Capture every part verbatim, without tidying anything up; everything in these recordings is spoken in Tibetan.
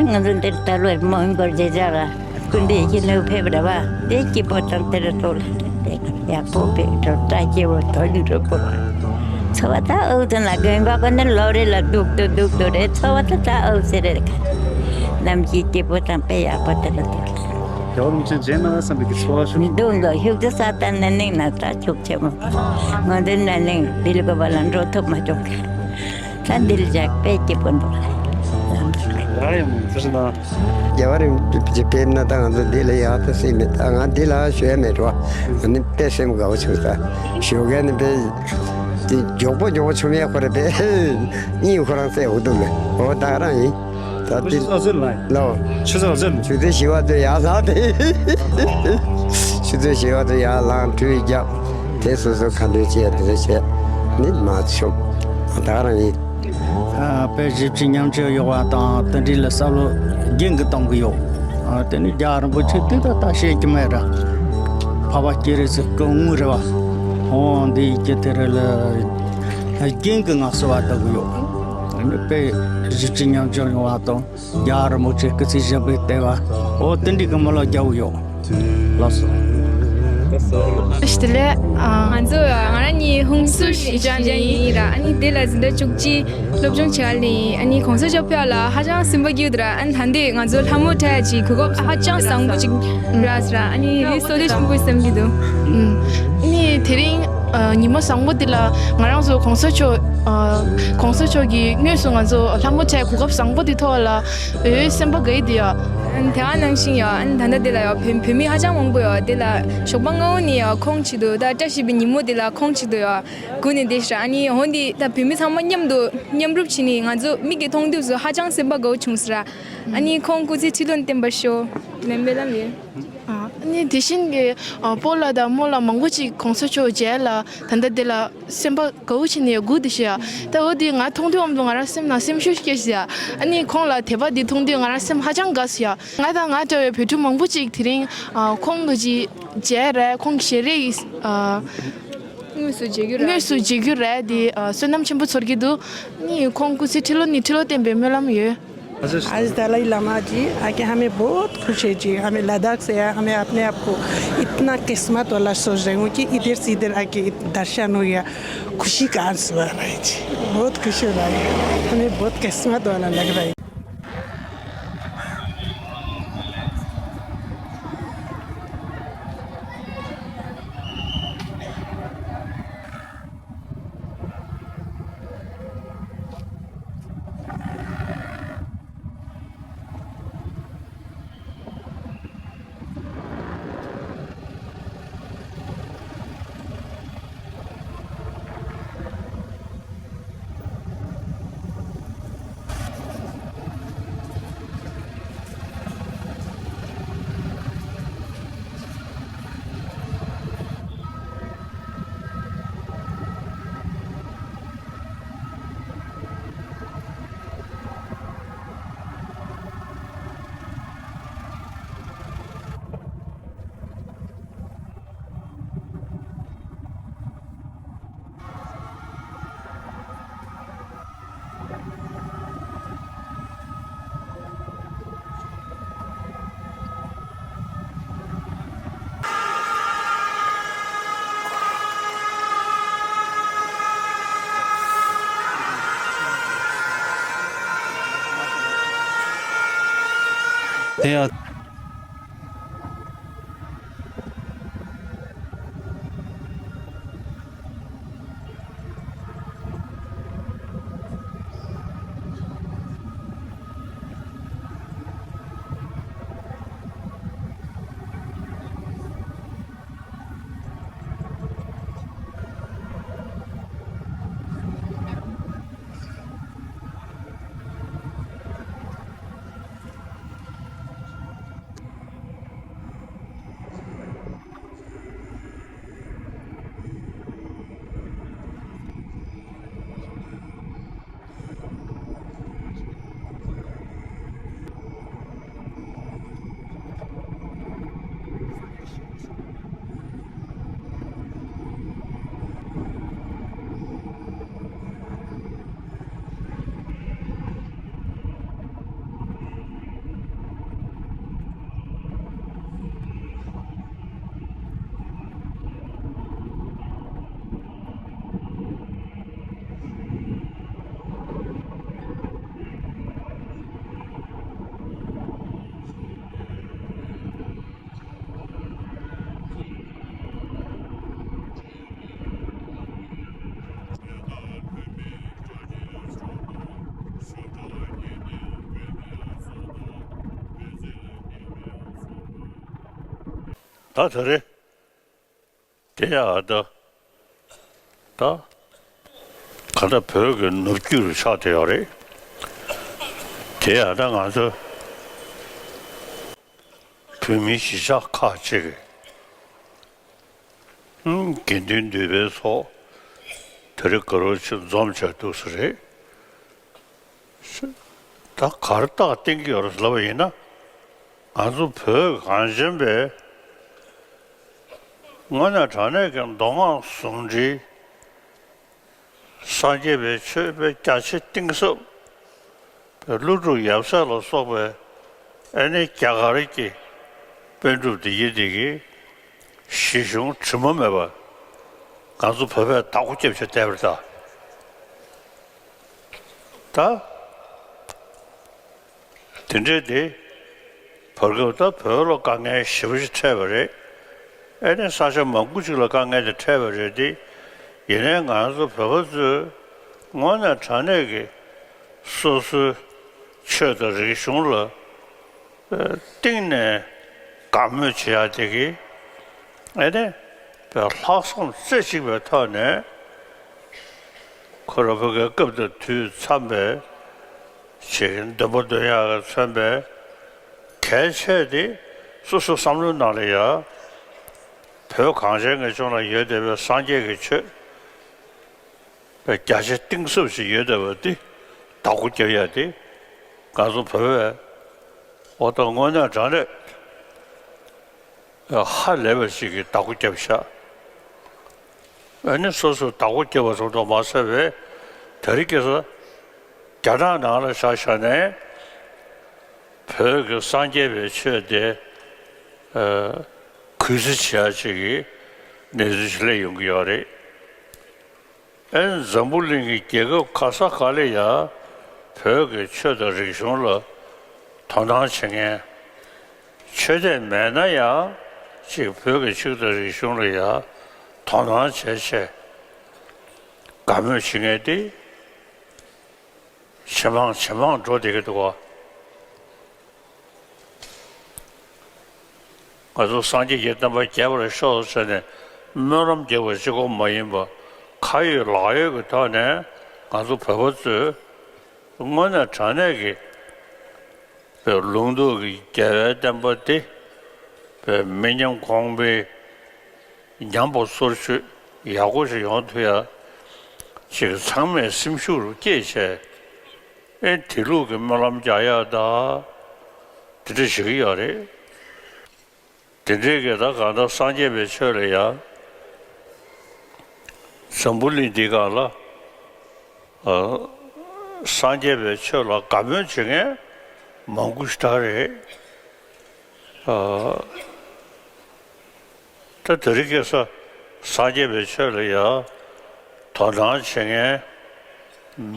ང་ཚོ་འདིར་ད་ལོ་མོན་གྷོ་རྗེས་འཇགས་ལ་སྐུ་མདུན་ཡིན་ནོ་ཕེབས་ར་བ། དེ་སྐྱིད་པོ་དང་དེར་ཐོག་ལ་ཡག་པོ་ཕེབས་འགྲོ། བཀྲ་སྐྱིད་པོ་དོན་འགྲུབ་པོ། འཚོ་བ་ད་ཨོ་ཙམ་ལ་དགོན་པ་ཀུན་ནས་ལོ་རེ་ལ་སྡུག་ཏུ་སྡུག་ཏུ་རེད། འཚོ་བ་ད་ད་ཨོ་ཙི་རེད། གནམ་གཤིས་སྐྱིད་པོ་དང་དཔེ་ཡག་པོ་དེ་ལ་འདུག་རྒྱལ་བ་རིན་པོ་ཆེ་མཇལ་ན་བསམ་པའི་གི་ཚོར་བ་ཤུགས། མི་འདུག་འདུག་ཤུགས་ཏུ་ས་ད་ན་ནིང་ན་ད་ཤུགས་ཆེ་མོ། ང་ཚོའི་ན་ནིང་བིལ་གོ་བ་ལ་འགྲོ་ཐུབ་མ་བྱུང་། ད་འདིར་བཞག་དཔེ་སྐྱིད་པོ་འདུག་ར་ཡང་མོ་ཚུར་ན། རྒྱལ་བ་རིན་པོ་ཆེ་ཕེབས་ན་ད་ང་ཚོ་འདི་ལ་ཡག་ཐག་སྲིད་མེད། ད་ང་འདི་ལ་ཞུ་ཡ་མེད་རོ། ང་ནི་དཔེ་སེམས་དགའ་བོ་བྱུང་། ད་ཞོགས་ཀས་ནི་དཔེ་དེ་མགྱོགས་པོ་མགྱོགས་པོ་ཆོམ་ཡ་ཁོ་ར་དཔེ་གཉིད་ཁོ་རང་སད་འུ་དུ་མེད། འོ་ད་རང་ཡིན། ད་འདི་ཆུ་ཚོད་ལ་ལོ། ཆུ་ཚོད་ལ་ཆུ་ཚོད་བཞི་པ་དུ་ཡར་ལངས་ཏེ། ཆུ་ཚོད་བཞི་པ་དུ་ཡར་ལངས་ཁྲུས་བརྒྱབ། དེ་སོ་སོ་ཁ་འདོན་བྱས་དེ་འདྲ་བྱས་ནི་མ་ཆོག་ད་རང་ཡིན། ཨ་དཔེ་ཞིབ་ཅིང་ཉམས་ཆག་ཡོད་པ་དང་། དེ་འདྲའི་ལ་བསམ་བློ་རྒྱུན་གྱི་གཏོང་གི་ཡོད། ཨ་དེ་ནི་རྒྱལ་བ་རིན་པོ་ཆེ་དེ་ད་ད་བཤད་ཀྱི་མེད་ར། འཕགས་པ་སྤྱན་རས་གཟིགས་སྐུ་དངོས་རེད་བ། འོ་འདི་ཡི་གེ་དེ་རེད་ལ། རྒྱུན་གྱི་ང་གསོལ་བ་འདེབས་གི་ཡོད། དེ་ནི་དཔེ་ཞིབ་ཅིང་ཉམས་ཆག་ཡོང་བ་དང་། རྒྱལ་བ་རིན་པོ་ཆེ་སྐུ་ཚེ་ཞབས་པད་བརྟན་པ། འོ་དེ་འདྲའི་གི་བསམ་བློ་རྒྱག་གི་ཡོད། ལགས་སོ། བཀྲ་ཤིས་བདེ་ལེགས། ཨ། ང་ཚོ་ང་རང་གཉིས་ཧུན་སུར་ཞི་ཅང་ནས་ཡིན་ར། ཨ་ནི་དེ་ལ་འཛིན་གྲྭ་བཅུ་གཅིག་སློབ་སྦྱོང་བྱེད་ཡ་ལ་ཡིན། ཨ་ནི་གོང་ས་མཆོག་ཕེབས་ཡ་ལ་ཧ་ཅང་སེམས་པ་སྐྱིད་འདུག་ར། ཨ་ནི་ད་ལྟ་ང་ཚོ་ལྷ་མོ་འཁྲབ་ཡ་ཅིག་གོ་སྐབས་ཧ་ཅང་བཟང་པོ་ཅིག་རག་སོང་ར། ཨ་ནི་དེ་བསོད་བདེ་ཆེན་པོ་བསམ་གྱི་འདུག་ཨ་ནི་དེ་རིང་ཨ་ཉི་མ་བཟང་པོ་འདི་ལ་ང་རང་ཚོ་གོང་ས་མཆོག་ཨ་གོང་ས་མཆོག་གིས་དངོས་སུ་ང་ཚོ་ལྷ་མོ་འཁྲབ་གོ་སྐབས་བཟང་པོ་འདི་ཐོབ་པ་ལ་འོ་སེམས་པ་དགའ་ཡི་འདུག་ཡ། ཨ་ནི་དེ་ག་ནང་བཞིན་ཡ། ཨ་ནི་ད་ལྟ་འདི་ལ་ཡ་བོད་བོད་མི་ཧ་ཅང་མང་པོ་ཡ། འདི་ལ་ཞོགས་པ་སྔ་པོ་ནས་ཡ་ཁོང་ཆེད་དུ། ད་བཀྲ་ཤིས་པའི་ཉིན་མོ་འདི་ལ་ཁོང་ཆེད་དུ་ཡ་སྒུག་ནས་བསྡད་ཤག་ཨ་ནི་འོ་འདི་ད་བོད་མི་ཚང་མ་མཉམ་དུ་མཉམ་རུབ་བྱས་ནས་ང་ཚོ་མིག་གིས་མཐོང་དུས་སུ་ཧ་ཅང་སེམས་པ་དགའ་བོ་བྱུང་ཟེར་ར། ཨ་ནི་ཁོང་སྐུ་ཚེ་ཁྲི་ལོ་བརྟན་པར་ཤོག་ལན་སྨོན་ལམ་ཡོད། ཨ་ནི་དེ་བཞིན་གྱི་ཨ་སྤོ་ལགས་དང་རྨོ་ལགས་མང་པོ་ཅིག་གོང་ས་མཆོག་མཇལ་ལ་ད་ལྟ་འདི་ལ་སེམས་པ་དགའ་བོ་བྱས་ནས་སྒུག་བསྡད་ཤག་ད་འོ་དེ་ང་མཐོང་དུས་ཙམ་དུ་ང་རང་སེམས་ནང་སེམས་ཤུགས་སྐྱེས་ཤག་ཨ་ནི་ཁོང་ལ་དད་པ་འདི་མཐོང་དུས་ང་རང་སེམས་ཧ་ཅང་དགའ་ཤག་ང་དང་ང་འདྲ་བའི་བོད་ཕྲུག་མང་པོ་ཅིག་དེ་རིང་ཨ་ཁོང་ལ་ཅིག་མཇལ་རེད། ཁོང་གི་ཞལ་རས་ཨ་དངོས་སུ་མཇལ་རྒྱུ་རེད། དངོས་སུ་མཇལ་རྒྱུ་རེད། དེ་ཨ་བསོད་ནམས་ཆེན་པོ་ཚོར་གྱི་འདུག་ཨ་ནི་ཁོང་སྐུ་ཚེ་ཁྲི་ལོ་ནས་ཁྲི་ལོ་བརྟན་པའི་སྨོན་ལམ་ཡོད། आज दलाई लामा जी आके हमें बहुत खुश है जी। हमें लद्दाख से आया, हमें अपने आप को इतना किस्मत वाला सोच रहे हूँ कि इधर से इधर आके दर्शन हो गया, खुशी का आंसू आ रहा है जी, बहुत खुशी हो रहा है, हमें बहुत किस्मत वाला लग रहा है। དེ་ཡང་། ད་ད་རེ། དེ་ཡང་ད། ད། ག་ད་བོད་ཀྱི་ནུབ་རྒྱུད་རུ་ཆགས་བསྡད་ཡོད་རེད། དེ་ཡང་ད་ང་ཚོ་བོད་མིའི་གཞིས་ཆགས་ཁག་ཅིག་གི་ཨུམ་དགེ་འདུན་འདུས་པའི་ཚོགས་དེ་རིང་དགའ་རོགས་ཆེ་འཛོམས་བྱས་འདུག་ས་རེད། ད་གར་རྟགས་བསྟན་གྱི་ཡོད་རེད་ལབ་པ་ཡིན་ན། ང་ཚོ་བོད་གངས་ཅན་པའི་དངོས་གནས་དྲང་གནས་ཀྱི་མདོ་སྔགས་ཟུང་འབྲེལ། སངས་རྒྱས་པའི་ཆོས་པའི་རྒྱ་ཆེ་གཏིང་ཟབ་པའི་ཀླུ་སྒྲུབ་ཡབ་སྲས་ལ་སོགས་པའི་ཨེ་ནི་རྒྱ་གར་གྱི་པཎ་གྲུབ་འདི་ཡི་འདི་གི་གཞི་གཞུང་དྲི་མ་མེད་པ་ང་ཚོ་བོད་པས་བདག་པོ་རྒྱབ་བྱས་བསྡད་པ་རེད་ད། ད། དེ་འདྲའི་དེ། བར་སྐབས་ད་བོད་ལ་དཀའ་ངལ་ཞེ་པོ་ཅིག་འཕྲད་པ་རེད། ཨེ་ནས་ས་ཆ་མང་པོ་ཅིག་ལ་དཀའ་ངལ་དེ་འཕྲད་པ་རེད་དེ། ཡིན་ནའི་ང་ཚོ་བོད་པ་ཚོས་དངོས་གནས་དྲང་གནས་ཀྱི་སོ་སོའི་ཆོས་དང་རིག་གཞུང་ལ་གཏིང་ནས་དགའ་མོས་བྱེད་ཡ་དེ་གི་ཨེ་ནས་ལྷག་བསམ་རྩེ་གཅིག་པའི་ཐོག་ནས། ཁོ་རང་བོད་སྐབས་དང་དུས་འཚམས་པའི་ཞིག་འདོན་པ་འདོན་ཡག་གི་མཚོན་པའི་གལ་ཆེ་དེ་སོ་སོའི་བསམ་བློའི་ནང་ལ་ཡ། བོད་གངས་ཅན་གྱི་ལྗོངས་ལ་ཡོད་བསྡད་པའི་སངས་རྒྱས་ཀྱི་ཆོས་རྒྱ་ཆེ་གཏིང་ཟབ་ཞིག་ཡོད་བསྡད་པ་དེ་བདག་པོ་རྒྱབ་ཡ་དེ་ང་ཚོ་བོད་པས་འོ་ད་དངོས་གནས་དྲང་གནས། ཧ་ལས་པ་ཞིག་གིས་བདག་པོ་བརྒྱབ་ཤག་ཨ་ནི་སོ་སོས་བདག་པོ་བརྒྱབ་པ་ཙམ་དུ་མ་ཟད་པའི་དེ་རིང་ཁ་སང་རྒྱ་ནག་ནང་ལ་ཆ་བཞག་ནས་བོད་ཀྱི་སངས་རྒྱས་པའི་ཆོས་དེ་གུས་བརྩི་བྱེད་ཡ་ཅིག་གི་གནས་ཚུལ་ཞིག་སླེབས་ཡོང་གི་ཡོད་རེད། ཨེ་འཛམ་བུ་གླིང་གི་རྒྱལ་ཁབ་ག་ས་ག་ལ་ཡ་བོད་ཀྱི་ཆོས་དང་རིག་གཞུང་ལ་དོ་སྣང་བྱེད་མཁན། ཆོས་དད་མེད་ན་ཡང་ཅིག་བོད་ཀྱི་ཆོས་དང་རིག་གཞུང་ལ་ཡ་དོ་སྣང་བྱས་བྱས་དགའ་མོས་བྱེད་མཁན་དེ་ཇེ་མང་ཇེ་མང་འགྲོ་བསྡད་ཀྱི་འདུག་ག་ང་ཚོ་སངས་རྒྱས་ཀྱི་བསྟན་པ་རྒྱས་པར་ཤོག་ཟེར་ནས་སྨོན་ལམ་རྒྱག་པ་གཅིག་པོ་མ་ཡིན་པ། ཁ་ཡོད་ལག་ཡོད་ཀྱི་ཐོག་ནས་ང་ཚོ་བོད་པ་ཚོས་དངོས་གནས་དྲང་གནས་ཀྱི་པའི་ལུང་རྟོགས་ཀྱི་རྒྱལ་བའི་བསྟན་པ་འདི་པའི་མི་ཉམས་གོང་འཕེལ། ཉམས་པ་སོར་ཆུད་ཡག་པོ་ཞིག་ཡོང་ཐུབ་ཡ་ཅིག་ཚང་མས་སེམས་ཤུགས་རུ་བསྐྱེད་བྱས། ཨེ་དེ་ལུགས་ཀྱི་སྨོན་ལམ་རྒྱག་ཡག་ད་དེ་འདྲ་བྱེད་ཀྱི་ཡོད་རེད། དེ་འདྲའི་གི་ད་གང་ལྟར་སངས་རྒྱས་པའི་ཆོས་ལ་ཡ་འཛམ་བུ་གླིང་འདི་སྒང་ལ་ཨ་སངས་རྒྱས་པའི་ཆོས་ལ་དགའ་མོས་བྱེད་མཁན་མང་པོ་ཞིག་ད་རེད། ཨ་ད་དེ་རིང་ཁ་སང་སངས་རྒྱས་པའི་ཆོས་ལ་ཡ་དོ་སྣང་བྱེད་མཁན་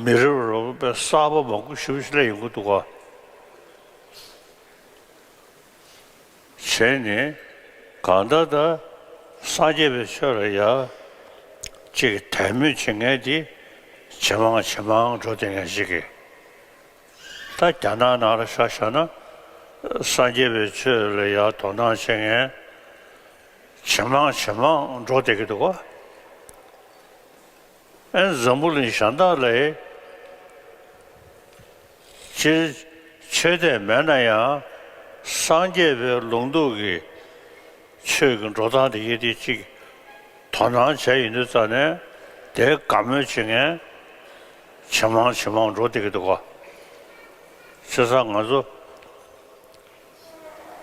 མི་རབས་རབས་པའི་གསར་པ་མང་པོ་ཞེ་པོ་ཞིག་སླེབས་ཡོང་གི་འདུག་ག་བྱས་ནས་གང་ལྟར་ད་སངས་རྒྱས་པའི་ཆོས་ལ་ཡ་ཅིག་དད་མོས་བྱེད་མཁན་དེ་ཇེ་མང་ཇེ་མང་འགྲོ་བསྡད་མཁན་ཞིག་གིས། ད་རྒྱ་ནག་ནང་ལ་ཆ་བཞག་ན་སངས་རྒྱས་པའི་ཆོས་ལ་ཡ་དོ་སྣང་བྱེད་མཁན་ཇེ་མང་ཇེ་མང་འགྲོ་བསྡད་ཀྱི་འདུག་ག་ཨེ་འཛམ་བུ་གླིང་གཞན་དག་ལ་སྤྱིར་ཆོས་དད་མེད་ན་ཡང་སངས་རྒྱས་པའི་ལུང་རྟོགས་ཀྱི་ཆོས་ཀྱི་འགྲོ་སྟངས་དེ་ཡིན་དེ་གཅིག་དོ་སྣང་བྱས་ཡོང་དུས་ཙ་ནས་དེ་དགའ་མོས་བྱེད་མཁན་ཇེ་མང་ཇེ་མང་འགྲོ་བསྡད་ཀྱི་འདུག་ག་བྱས་ཙང་ང་ཚོ།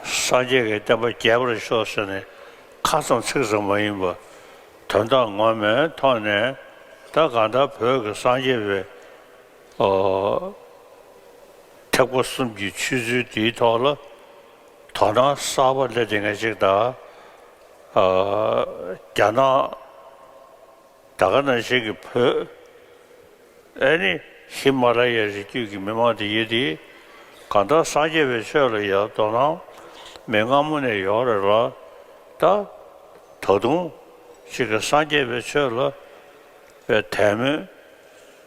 སངས་རྒྱས་ཀྱི་བསྟན་པ་རྒྱས་པར་ཤོག་ཟེར་ནས་ཁ་ཙམ་ཚིག་ཙམ་མ་ཡིན་པར་དོན་དག་ངོ་མའི་ཐོག་ནས་ད་གང་ལྟར་བོད་ཀྱི་སངས་རྒྱས་པའི་ཨོ་ཐེག་པ་གསུམ་གྱི་ཆོས་ཚུལ་འདིའི་ཐོག་ལ་དོ་སྣང་གསར་པ་སླེབས་བསྡད་མཁན་ཅིག་དང་ཨ་རྒྱ་ནག་ད་ག་ནང་བཞིན་གྱི་བོད། ཨེ་ནི་ཧི་མ་ལ་ཡའི་རི་རྒྱུད་ཀྱི་མི་མང་དེ་ཡིན་དེ། གང་ལྟར་སངས་རྒྱས་པའི་ཆོས་ལ་ཡང་དོ་སྣང་མི་སྔ་མོ་ནས་ཡོད་རེད་ལ། ད་ད་དུང་ཅིག་གི་སངས་རྒྱས་པའི་ཆོས་ལ་པའི་དད་མོས་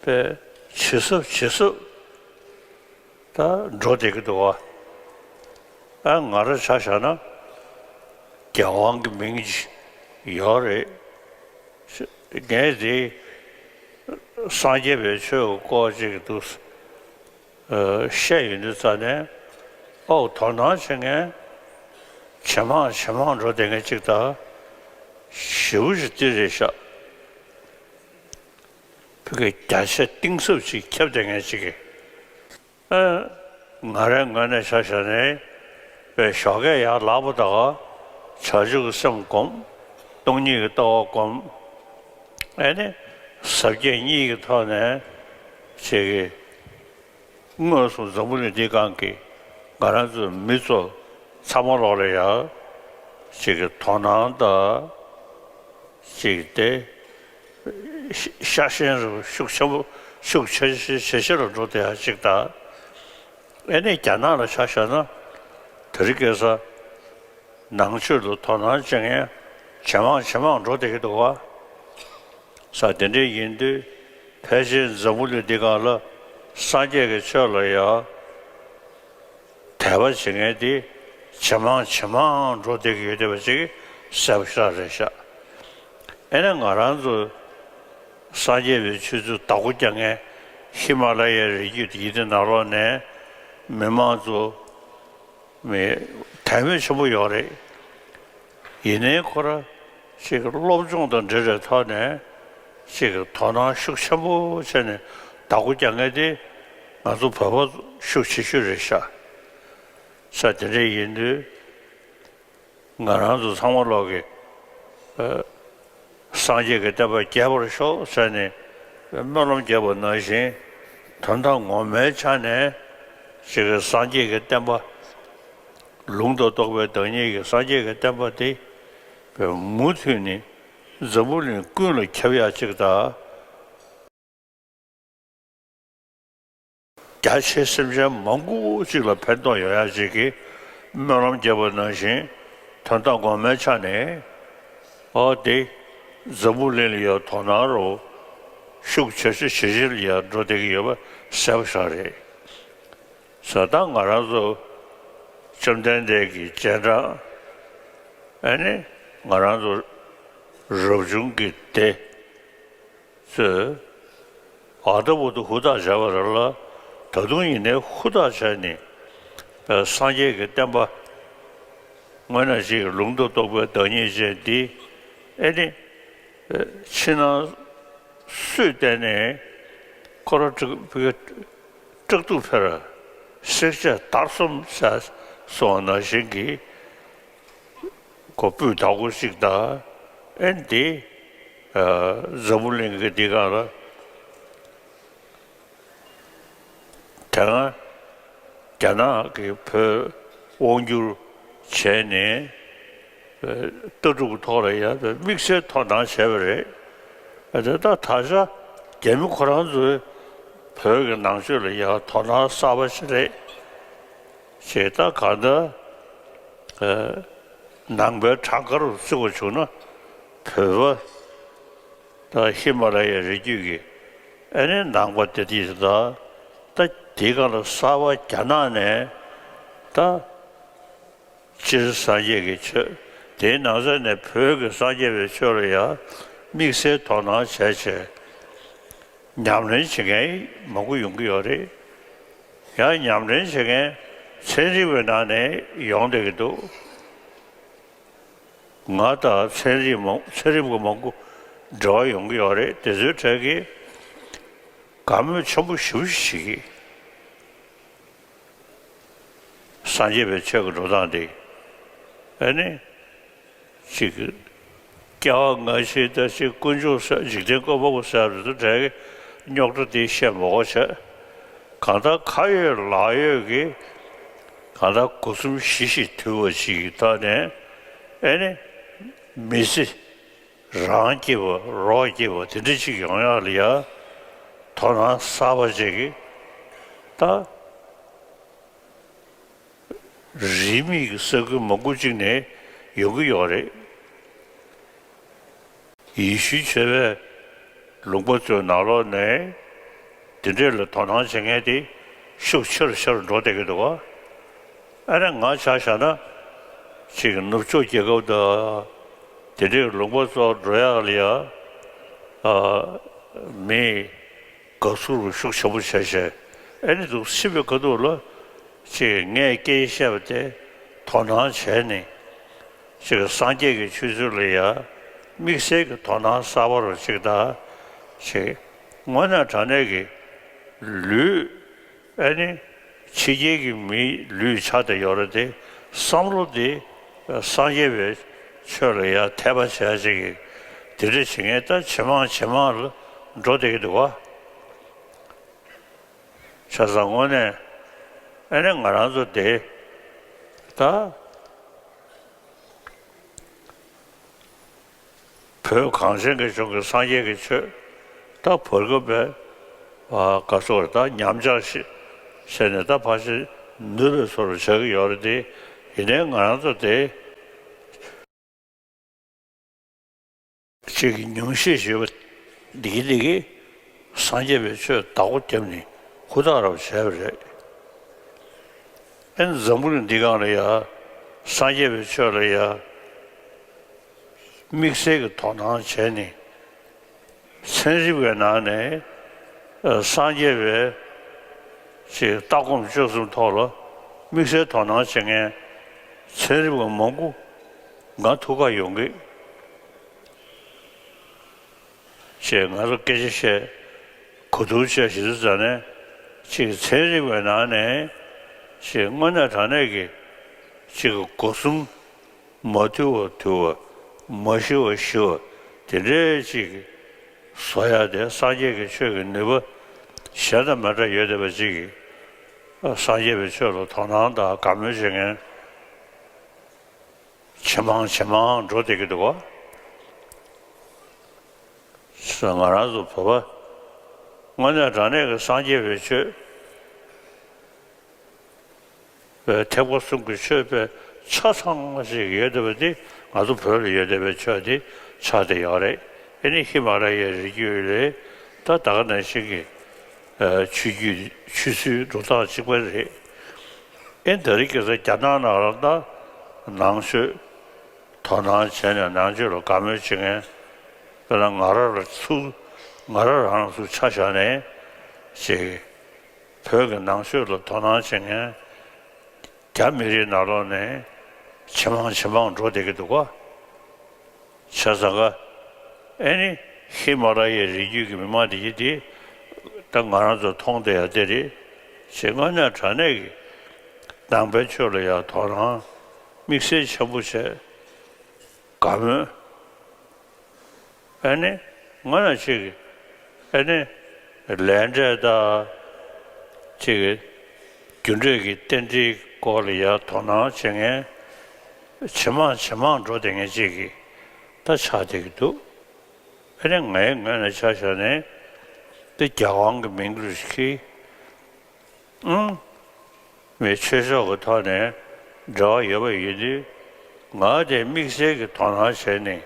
པའི་ཇེ་ཟབ་ཇེ་ཟབ་ད་འགྲོ་བསྡད་ཀྱི་འདུག་བ། ཨ་ང་རང་ཆ་བཞག་ན་རྒྱ་ རྒྱལ་དབང་གི་མིང་ཅིག་ཡོད་རེད། ངས་དེ་སངས་རྒྱས་པའི་ཆོས་ཀྱི་སྐོར་ཅིག་འདུག་བཤད་ཡོང་དུས་ཙ་ནས། ཨོ། དོ་སྣང་བྱེད་མཁན་ཇེ་མང་ཇེ་མང་འགྲོ་བསྡད་མཁན་ཅིག་དང་། ཞེ་པོ་ཅིག་འདི་རེད་ཤག་བོད་ཀྱི་རྒྱ་ཆེ་གཏིང་ཟབ་ཅིག་ཁྱབ་བསྡད་མཁན་ཅིག་གིས། ཨ། ང་རའི་ངོས་ནས་ཆ་བཞག་ནས། པའི་ཞོགས་ཀས་ཡར་ལངས་པ་དང་། བྱང་ཆུབ་ཀྱི་སེམས་བསྒོམ། སྟོང་ཉིད་ཀྱི་ལྟ་བ་བསྒོམ། ཨེ་ནི། ཟབ་རྒྱས་གཉིས་ཀྱི་ཐོག་ནས་ཅིག་གིས། དངོས་སུ་འཛམ་བུ་གླིང་འདིའི་སྒང་གི་ང་རང་ཚོའི་མི་ཚོ་ཚང་མ་ལོག་ལ་ཡ་ཅིག་གི་དོ་སྣང་དང་ཅིག་དེ་ཤ་ཤ་ཞེན་རུ་ཤུགས་ཆེན་པོ་ཤུགས་ཆེ་ཆེ་ཆེ་ཆེ་རུ་འགྲོ་བསྡད་ཡ་ཅིག་དང་། ཨེ་ནས་རྒྱ་ནག་ལ་ཆ་བཞག་ན་དེ་རིང་ཁ་སང་ནང་ཆོས་ལ་དོ་སྣང་བྱེད་མཁན་ཇེ་མང་ཇེ་མང་འགྲོ་བསྡད་ཀྱི་འདུག་བ། ས་དེ་འདྲ་ཡིན་དུས་ཕལ་ཆེར་འཛམ་བུ་གླིང་འདི་སྒང་ལ་སངས་རྒྱས་ཀྱི་ཆོས་ལ་ཡང་དད་པ་བྱེད་མཁན་དེ་ཇེ་མང་ཇེ་མང་འགྲོ་བསྡད་ཀྱི་ཡོད་བསྡད་པ་ཅིག་གསལ་པོ་ཞེ་དྲག་རེད་ཤག་ཨེ་ནས་ང་རང་ཚོ་སངས་རྒྱས་པའི་ཆོས་ཚུལ་བདག་པོ་རྒྱག་མཁན་ཧི་མ་ལ་ཡའི་རི་རྒྱུད་དེ་ཡིན་དེ་ནང་ལོགས་ནས་མི་མང་ཚོ། མི་དད་མོས་ཆེན་པོ་ཡོད་རེད། ཡིན་ནའི་ཁོ་ར་ཅིག་སློབ་སྦྱོང་དང་འབྲེལ་བའི་ཐོག་ནས་ཅིག་དོ་སྣང་ཤུགས་ཆེན་པོ་བྱས་ནས་བདག་པོ་རྒྱག་མཁན་དེ་ང་ཚོ་བོད་པ་ཤུགས་ཆེ་ཤོས་རེད་ཤག་ས་དེ་འདྲ་ཡིན་དུས་ང་རང་ཚོ་ཚང་མ་ལོག་གི། ཨ། སངས་རྒྱས་ཀྱི་བསྟན་པ་རྒྱས་པར་ཤོག་ཟེར་ནས་སྨོན་ལམ་རྒྱབ་པ་ནང་བཞིན། དོན་དག་ངོ་མའི་ཆ་ནས་ཅིག་གི་སངས་རྒྱས་ཀྱི་བསྟན་པ། ལུང་དང་རྟོགས་པའི་བདག་ཉིད་ཀྱི་སངས་རྒྱས་ཀྱི་བསྟན་པ་དེ་མུ་མཐུད་ནས་འཛམ་བུ་གླིང་ཀུན་ལ་ཁྱབ་ཡག་ཅིག་དང་། རྒྱ་ཆེ་སེམས་ཅན་མང་པོ་ཅིག་ལ་ཕན་ཐོགས་ཡོང་ཡག་ཅིག་གི་སྨོན་ལམ་བརྒྱབ་པ་ནང་བཞིན། དོན་དག་ངོ་མའི་ཆ་ནས་ཨོ་དེ་འཛམ་བུ་གླིང་ལ་ཡང་དོ་སྣང་རུ་ཤུགས་ཆེ་ཆེ་ཇེ་ཆེ་ལ་ཡང་འགྲོ་བསྡད་ཀྱི་ཡོད་པ་གསལ་པོ་ཞིག་རེད། ས་ད་ང་རང་ཚོ་བཅོམ་ལྡན་འདས་ཀྱི་རྗེས་འབྲང་ཨ་ནི་ང་རང་ཚོ་རབ་བྱུང་གི་སྡེ་ཚོས་ཨ་ད་བུ་ད་ཧུར་ཐག་བྱས་པ་རེད་ལ། ད་དུང་ཡིན་ནའི་ཧུར་ཐག་བྱས་ནས་སངས་རྒྱས་ཀྱི་བསྟན་པ་དངོས་གནས་ཅིག་ལུང་དང་རྟོགས་པའི་བདག་ཉིད་ཅན་འདི་ཨེ་ནི་ཕྱི་ནང་སུས་བལྟས་ནས་ཁོ་ར་དཀྲུག་ཕི་ཀ་དཀྲུག་ཐུབ་ཕེར་བསྲེག་བཅད་བརྡར་གསུམ་ཟེར་སོང་ནང་བཞིན་གྱི་ཁོ་སྤུས་དག་པོ་ཞིག་དང་། ཨེ་འདི་འཛམ་བུ་གླིང་གི་འདི་སྒང་ལ་དེ་སྔ་རྒྱ་ནག་གིས་བོད་དབང་བསྒྱུར་བྱས་ནས་ལྟ་གྲུབ་ཐོག་ལ་ཡང་དམིགས་བསལ་དོ་སྣང་བྱས་པ་རེད། དེ་ད་ད་ཆ་རྒྱ་མི་ཁོ་རང་ཚོས་བོད་ཀྱི་ནང་ཆོས་ལ་ཡང་དོ་སྣང་གསར་པ་ཞིག་རེད། ཅེས་ད་གང་ལྟར་ནང་པའི་གྲངས་ཀ་རུ་བརྩི་བ་བྱུང་ན་བོད་པ་ད་ཧི་མ་ལ་ཡའི་རི་རྒྱུད་ཀྱི་ཨ་ནི་ནང་པ་དེ་དེ་ད་ད་དེའི་སྒང་ལ་གསར་པ་རྒྱ་ནག་ནས་ད་སྤྱིར་སངས་རྒྱས་ཀྱི་ཆོས་དེའི་ནང་ཚན་ནས་བོད་ཀྱི་སངས་རྒྱས་པའི་ཆོས་ལ་ཡང་དམིགས་བསལ་དོ་སྣང་བྱས་བྱས་ཉམས་ལེན་བྱེད་མཁན་མང་པོ་ཡོང་གི་ཡོད་རེད། ཡང་ཉམས་ལེན་བྱེད་མཁན་ཚན་རིག་པའི་ནང་ནས་ཡོང་བསྡད་ཀྱི་འདུག་ང་དང་ཚན་རིག་མང་ཚན་རིག་པ་མང་པོ་འབྲེལ་བ་ཡོང་གི་ཡོད་རེད། དེ་ཚོའི་གྲས་ཀྱིས་དགའ་མོས་ཆེན་པོ་ཞེ་པོ་ཞིག་བྱེད་ཀྱི། སངས་རྒྱས་པའི་ཆོས་ཀྱི་འགྲོ་སྟངས་དེ་ཨ་ནི་ཅིག་སྐྱེ་བ་སྔ་ཕྱི་དང་ཅིག་དཀོན་མཆོག་ཟེར་འཇིག་རྟེན་བཀོད་པ་པོ་ཟེར་བ་དེ་ཚོ་གྲས་ཀྱིས་རྙོག་དྲ་དེ་བཤད་མ་དགོས་བྱས། གང་ལྟར་ཁ་ཡོད་ལག་ཡོད་ཀྱི་གང་ལྟར་སྒོ་གསུམ་ཞི་ཞིང་དུལ་བ་ཞིག་གི་ཐོག་ནས་ཨེ་ནི་མི་ཚེ་རང་སྐྱིད་པ་རོགས་སྐྱིད་པ་དེ་འདྲ་ཅིག་ཡོང་ཡག་ལ་ཡ་དོ་སྣང་གསར་པ་ཅིག་གིས་ད་རིས་མེད་ཀྱི་ས་ཁུལ་མང་པོ་ཅིག་ནས་ཡོང་གི་ཡོད་རེད། ཡེ་ཤུའི་ཆོས་པའི་ལུང་པ་ཚོའི་ནང་ལོགས་ནས་དེ་འདྲས་ལ་དོ་སྣང་བྱེད་མཁན་དེ་ཤུགས་ཆེ་རུ་ཆེ་རུ་འགྲོ་བསྡད་ཀྱི་འདུག་ག་ཨ་ནི་ང་ཆ་བཞག་ན་ ཅིག་ནུབ་ཕྱོགས་རྒྱལ་ཁབ་དང་དེ་འདྲའི་ལུང་པ་ཚོར་འགྲོ་ཡག་ལ་ཡ་ཨ་མི་དགའ་བསུ་ཤུགས་ཆེན་པོ་བྱས་བྱས། ཨེ་ནི་འདུག་ཕྱིན་པའི་ཁ་ཐུག་ལ་ཅིག་ངས་སྐད་ཆ་བཤད་པ་དེ་དོ་སྣང་བྱས་ནས། ཅིག་སངས་རྒྱས་ཀྱི་ཆོས་ཚུལ་ལ་ཡ་དམིགས་བསལ་གྱི་དོ་སྣང་གསར་པ་རུ་ཅིག་དང་། ཅིག་དངོས་གནས་དྲང་གནས་ཀྱི་ལུས། ཨ་ནི་ཕྱི་རྒྱལ་གྱི་མིའི་ལུས་ཆགས་བསྡད་ཡོད་རེད་དེ། བསམ་བློ་དེ་སངས་རྒྱས་པའི་ཆོས་ལ་ཡ་འཐད་པ་བྱས་ཅིག་གིས་དེ་འདྲ་བྱེད་མཁན་ད་ཇེ་མང་ཇེ་མང་ལ་འགྲོ་བསྡད་ཀྱི་འདུག་ག། བྱས་ཙང་དངོས་གནས་ཨ་ནི་ང་རང་ཚོ་དེ་ད། བོད་གངས་ཅན་གྱི་ལྗོངས་ཀྱི་སངས་རྒྱས་ཀྱི་ཆོས་ད་བོད་སྐད་པའི་ཨ་ག་སོགས་ད་ཉམས་ཆག་ཞིག་བྱས་ནས་ད་ཕལ་ཆེར་ནུབ་པའི་བཟོ་འདྲ་ཆགས་ཀྱི་ཡོད་རེད་དེ། ཡིན་ནའི་ང་རང་ཚོ་དེ་ཅིག་ཉུང་ཤས་ཤིག་ཡོད་པ་འདི་གིས་འདི་གིས་སངས་རྒྱས་པའི་ཆོས་བདག་པོ་བརྒྱབ་ནས་ཧུར་ཐག་ར་བྱས་པ་རེད། ཨེ་འཛམ་བུ་གླིང་འདི་སྒང་ལ་ཡ་སངས་རྒྱས་པའི་ཆོས་ལ་ཡ་དམིགས་བསལ་གྱི་དོ་སྣང་བྱས་ནས། ཚན་རིག་པའི་ནང་ནས་ཨ་སངས་རྒྱས་པའི་ཅིག་ལྟ་སྒོམ་སྤྱོད་གསུམ་ཐོག་ལ་དམིགས་བསལ་དོ་སྣང་བྱེད་མཁན་ཚན་རིག་པ་མང་པོ་ང་ཐུག་ག་ཡོང་གི། ཅེས་ང་ཚོ་སྐད་ཆ་བཤད། གོ་བསྡུར་བྱས་ཞེས་ཟེར་ནས། ཅིག་ཚན་རིག་པའི་ནང་ནས་ཅིག་དངོས་གནས་དྲང་གནས་ཀྱི་ཅིག་སྒོ་གསུམ་མ་ཐུལ་བ་ཐུལ་བ། མ་ཞི་བ་ཞི་བ། དེ་འདྲའི་ཅིག་བཟོ་ཡ་དེ་སངས་རྒྱས་ཀྱི་ཆོས་ཀྱི་ནུས་པ་གཞན་དང་མི་འདྲ་ཡོད་བསྡད་པ་ཅིག་གིས། སངས་རྒྱས་པའི་ཆོས་ལ་དོ་སྣང་དང་དགའ་མོས་བྱེད་མཁན་ཇེ་མང་ཇེ་མང་འགྲོ་བསྡད་ཀྱི་འདུག་ག། ང་རང་ཚོ་བོད་པ་དངོས་གནས་དྲང་གནས་ཀྱི་སངས་རྒྱས་པའི་ཆོས་པའི་ཐེག་པ་གསུམ་གྱི་ཆོས་པའི་ཆ་ཚང་ཞིག་ཡོད་བསྡད་པ་འདི་ང་ཚོ་བོད་ལ་ཡོད་བསྡད་པའི་ཆོས་འདི་ཆགས་བསྡད་ཡོད་རེད། ཨེ་ནི་ཧི་མ་ལ་ཡའི་རི་རྒྱུད་ལས་ད་ད་ག་ནང་བཞིན་གྱི་ཆོས་བརྒྱུད་ཆོས་སྲིད་འགྲོ་སྟངས་གཅིག་པ་རེད། ཨེ་འདི་རིགས་ཀྱི་རྒྱ་ནག་ནང་ལ་ད་ནང་ཆོས་དོ་སྣང་བྱས་ནས་ནང་ཆོས་ལ་དགའ་མོས་བྱེད་མཁན། དཔེར་ན་ང་རང་ལ་ཚུར་ང་རང་རང་ལ་ཚུར་ཆ་བཞག་ནས་ཅིག་བོད་ཀྱི་ནང་ཆོས་ལ་དོ་སྣང་བྱེད་མཁན་རྒྱ་མི་རིགས་ནང་ལོགས་ནས་ཇེ་མང་ཇེ་མང་འགྲོ་བསྡད་ཀྱི་འདུག་ག། བྱས་ཙང་ཀ་ཨེ་ནི་ཧི་མ་ལ་ཡའི་རི་རྒྱུད་ཀྱི་མི་མང་དེ་གྱིས་དེ་ད་ང་རང་ཚོ་མཐོང་བསྡད་ཡ་དེ་རེད་ཅེས་དངོས་གནས་དྲང་གནས་ཀྱི་ནང་པའི་ཆོས་ལ་ཡང་དོ་སྣང་དམིགས་བསལ་ཆེན་པོ་བྱས། དགའ་མོས། ཨ་ནི་སྔོན་ལ་ཅིག་ཨ་ནི་ལས་འབྲས་དང་ཅིག་རྒྱུ་འབྲས་ཀྱི་རྟེན་འབྲེལ་སྐོར་ལ་ཡང་དོ་སྣང་བྱེད་མཁན་ཇེ་མང་ཇེ་མང་འགྲོ་བསྡད་མཁན་ཅིག་གི་ད་ཆགས་བསྡད་ཀྱི་འདུག། ཨ་ནི་ངའི་ངོས་ནས་ཆ་བཞག་ནས་འདི་རྒྱལ་དབང་གི་མིང་རུ་ཞིག་གིས། ཨང་། མི་ཆོས་ཕྱོགས་ཀྱི་ཐོག་ནས་འབྲེལ་བ་ཡོད་པ་ཡིན་དུས། ང་དེ་དམིགས་བསལ་གྱི་དོ་སྣང་བྱས་ནས་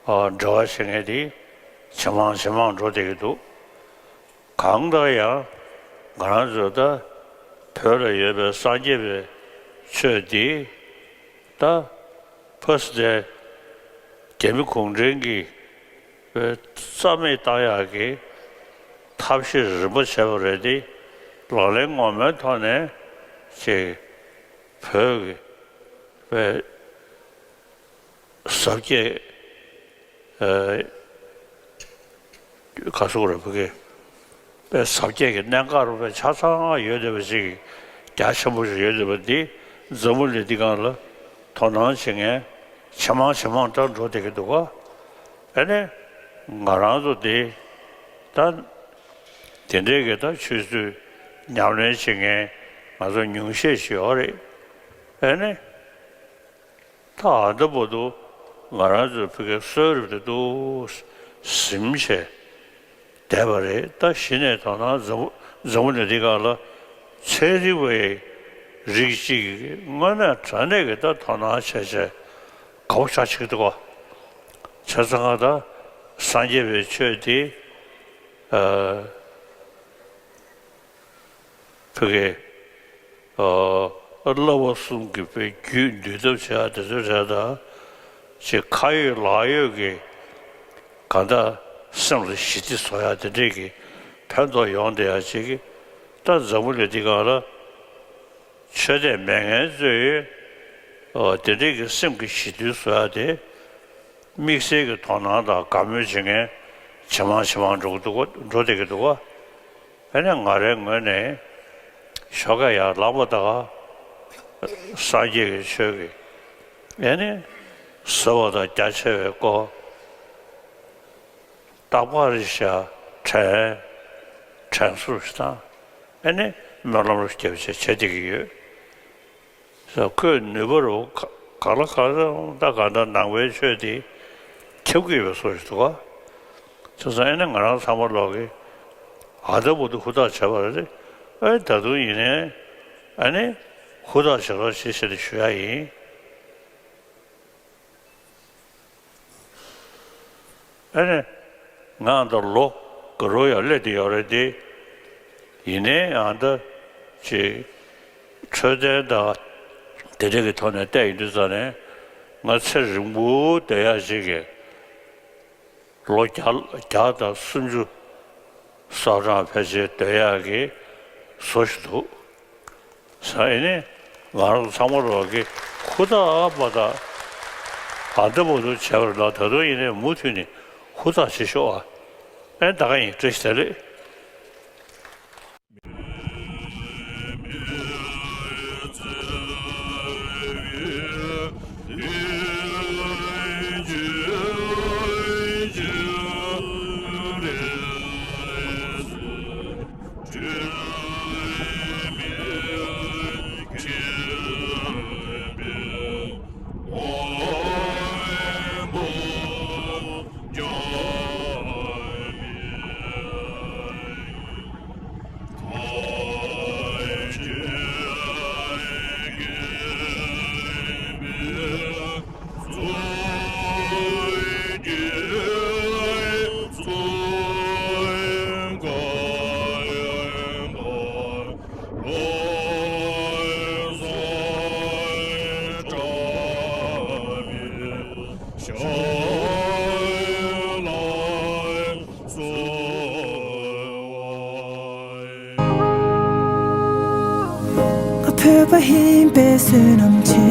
ཨ་འབྲེལ་བ་བྱེད་མཁན་དེ་ཇེ་མང་ཇེ་མང་འགྲོ་བསྡད་ཀྱི་འདུག། གང་ལྟར་ཡང་ང་རང་ཚོ་ད་བོད་ལ་ཡོད་པའི་སངས་རྒྱས་པའི་ཆོས་འདི་ད་ཕ་སི་ཏེ་རྒྱ་མི་གུང་ཁྲན་གྱིས་རྩ་མེད་བཏང་ཡག་གི་ཐབས་ཤེས་རིམ་པ་བྱས་པ་རེད་དེ། ལག་ལེན་ངོ་མའི་ཐོག་ནས་ཅིག་བོད་ཀྱི་པའི་ཟབ་རྒྱས་ཨ་ག་སོགས་རེད་བོད་ཀྱི་པའི་ཟབ་རྒྱས་ཀྱི་གནད་འགག་རུ་པའི་ཆ་ཚང་ཡོད་བསྡད་པ་ཞིག་རྒྱ་ཆེན་པོ་ཞིག་ཡོད་བསྡད་པ་འདི་འཛམ་བུ་གླིང་འདི་སྒང་ལ་དོ་སྣང་བྱེད་མཁན་ཇེ་མང་ཇེ་མང་དུ་འགྲོ་བསྡད་ཀྱི་འདུག་ག། ཨ་ནི་ང་རང་ཚོ་འདི་ད་དེ་འདྲའི་གི་ད་ཆོས་སྲིད་ཉམས་ལེན་བྱེད་མཁན་ང་ཚོ་ཉུང་ཤས་ཤིག་ཡོད་རེད། ཨ་ནི། ད་ཨ་ད་བར་དུ་ང་རང་ཚོའི་ཕ་གིའི་གསོལ་རས་དེ་འདུག་ཟིན་བྱས་བསྡད་པ་རེད། ད་གཞི་ནས་དོ་སྣང་འཛམ་བུ་འཛམ་བུ་གླིང་འདི་སྒང་ལ་ཚན་རིག་པའི་རིགས་གཅིག་གིས་དངོས་གནས་དྲང་གནས་ཀྱི་ད་དོ་སྣང་བྱས་བྱས་དགའ་པོ་ཞེ་དྲག་བྱེད་ཀྱི་འདུག་ག། བྱས་ཙང་ང་ད་སངས་རྒྱས་པའི་ཆོས་འདི་ཨ། ཕ་གི་ཨ་ བསླབ་པ་གསུམ་གྱི་དཔེ་རྒྱུད་འདུལ་ཐབས་བྱེད་ཡ་དེ་ཚོའི་གྲས་དང་། ཅིག་ཁ་ཡོད་ལག་ཡོད་ཀྱི་གང་ལྟར་སེམས་ལ་ཞི་བདེ་བཟོ་ཡ་དེ་འདྲས་ཀྱི་ཕན་ཐོགས་ཡོང་བསྡད་ཡ་ཅིག་གི། ད་འཛམ་བུ་གླིང་འདི་སྒང་ལ་ཆོས་དད་མེད་མཁན་ཚོས་ཨོ་དེ་འདྲས་ཀྱི་སེམས་ཀྱི་ཞི་དུལ་བཟོ་ཡ་དེ་དམིགས་བསལ་གྱི་དོ་སྣང་དང་དགའ་མོས་བྱེད་མཁན་ཇེ་མང་ཇེ་མང་འགྲོ་གི་འདུག་ག་འགྲོ་བསྡད་ཀྱི་འདུག་ག་ཨ་ནི་ང་རའི་ངོས་ནས་ཞོགས་ཀས་ཡར་ལངས་པ་དང་སངས་རྒྱས་ཀྱི་ཆོས་ཀྱི་ཨ་ནི་ཟབ་པ་དང་རྒྱ་ཆེ་བའི་སྐོར། རྟག་པར་ཤ་དྲན་དྲན་གསོ་ཞིག་དང་། ཨ་ནི་སྨོན་ལམ་རྒྱབ་བྱས་བྱེད་བསྡད་ཀྱི་ཡོད། ཁོས་ནུས་པ་རུ་ག་ག་ལ་ག་ལ་ད་ག་འདྲ་ནང་པའི་ཆོས་དེ་ཁྱབ་ཀྱི་ཡོད་པའི་བཟོ་ཞིག་འདུག་ག་བྱས་ཙང་ཨ་ནི་ང་རང་ཚང་མ་ལོག་གི་ཨ་ད་བར་དུ་ཧུར་ཐག་བྱས་པ་རེད། ཨ་ད་དུང་ཡིན་ནའི་ཨ་ནི་ཧུར་ཐག་བྱེད་རོགས་བྱེད་ཞེས་ཞུ་ཡ་ཡིན། ཨ་ནི། ང་འདི་ལོ་ག་རུ་ཡང་སླེབས་བསྡད་ཡོད་རེད་དེ། ཡིན་ནའི་ཡང་འདི་ཅིག་འཕྲོད་བསྟེན་དང་དེ་འདྲ་གི་ཐོག་ནས་བལྟས་ཡོང་དུས་ཙང་ནས་ང་ཚེ་རིང་པོ་བསྡད་ཡག་ཅིག་གི་ལོ་བརྒྱ་བརྒྱ་དང་སུམ་ཅུ་སོ་གྲངས་ཕལ་ཆེར་སྡོད་ཡག་གི་བཟོ་ཞིག་འདུག་ས་ཨེ་ནི་ང་རང་ཚང་མ་རོགས་ཀྱི་ཧུར་ཐག་པ་དང་ཨ་འདི་པོ་འདུག་བྱས་པ་རེད་ལ། ད་དུང་ཡིན་ནའི་མུ་མཐུད་ནས་ཧུར་ཐག་བྱེད་ཤོག་ཨ། ཨེ་ད་ག་ཡིན། བཀྲ་ཤིས་བདེ་ལེགས། ང་བོད་པ་ཡིན་པའི་བསོད་ནམས་ཆེ།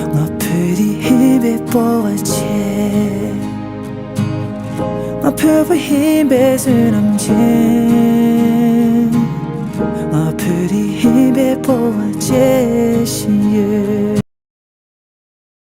ང་བོད་རིགས་ཡིན་པའི་སྤོབས་པ་ཆེ། ང་བོད་པ་ཡིན་པའི་བསོད་ནམས་ཆེ།